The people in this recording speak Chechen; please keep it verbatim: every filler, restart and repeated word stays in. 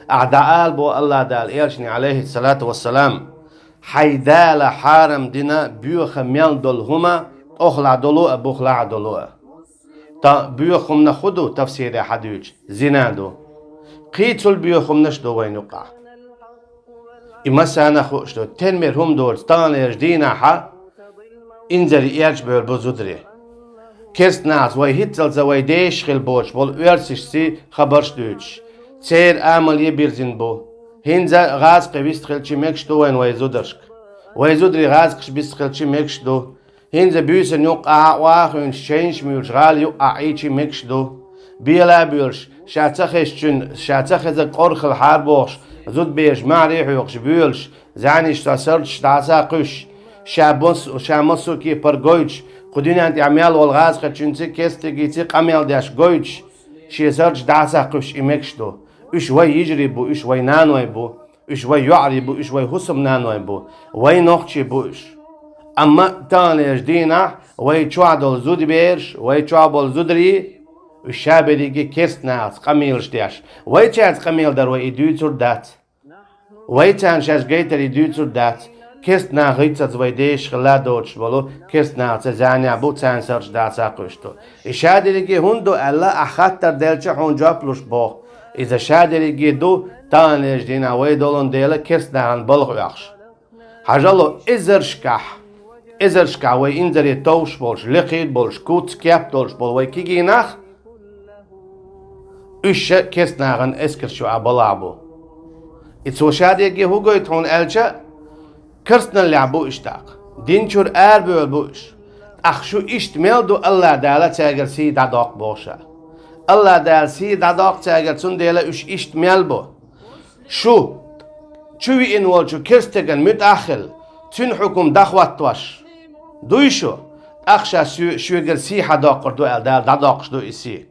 Ахь дӀаала бо Аллах Дала элчане, алейхиссалату вассалам, хьай Дала хьарам дина боьха мел долу хӀума, тӀохлахь долу а, бухлахь долу а. Та боьха хӀуманах хӀун ду, тафсире хьадуьйцу, зина ду. Кхин цул боьха хӀуманаш ду вайн юкъахь. И массарна а хууш ду, тенмер хӀума доцу таханлерчу дийнахьа инзаре эрча бевр бу зударий. Керстанаша вай хӀинццалц вай дешаш хилла боцуш болу оьрсашций хабарш дуьйцуш, церан амале бирзина бу. ХӀинца гӀазкхий вист хилча мегаш ду вайн вай зударшка. Вай зударий гӀазкхаша вист хилча мегаш ду. ХӀинца буьйсанна юккъехь охьахуьйцуш, чайнаш муьйлуш, гӀала юккъехь Ӏийча мегаш ду. Бела а боьлуш, ша ца хезчун, ша ца хезарг къорхалхьара бохуш, зудабераш маьхьарий хьоькхуш боьлуш, зӀенаш цо сардаш дӀаса а кхуьссуш, ша бос-, ша массо а кепара гойтуш, кху дуьнен тӀехь мел волу гӀазкхичуьнций, керстигиций къамел деш гойтуш, шен сардаш дӀаса а кхуьссуш и мегаш ду. Уьш вай йижарий бу, уьш вай наной бу. Уьш вай йоӀарий бу, уьш вай хӀусамнаной бу, вай нохчий бу уьш. Амма таханлерчу дийнахь вай чохь долу зудабераш, вай чохь болу зударий, уьш ша берриге керстанашца къамелаш деш. Вай цаьрца къамел дар вай и дуьйцур дац. Вай царна шаьш гайтар и дуьйцур дац. Керстанаш хӀинццалц вай дешаш хилла доцуш болу, керстанаш цу зӀенехь бу, царна сардаш дӀаса а кхуьссуш ду. И ша дерриге хӀунда ду аьлла, ахь хаттар делча хьуна жоп луш боху. Иза ша дерриге ду, таханлерчу дийнахь вай долун дела керстанашна балха оьхуш. Хьажал, эзаршкахь, эзаршкахь вай инзаре товш болуш, лекхийр болуш, куц-кеп долуш болу вай кегий нах, уьш ша керстанашна эскарш ю а балахь бу. И цо ша дерриге хӀун гойту хьуна аьлча, керстаналлехь бу уьш тӀаккха. Дин чуьра арабевр бу уьш. ТӀаккха шу иштта мел ду, Аллах Дала цаьргара сий дӀадоккху боху ша. Аллах Дала сий дӀадоккху цаьргара, цундела уьш иштта мел бу. Шу чу виъна волчу керстиган муьтӀахь а хилла, цуьнан хьукум дӀахӀоттош дуй шу, тӀаккха ша шо-, шоьгара сий хьадоккхур ду аьлла, Дала дӀадоккхуш ду и сий.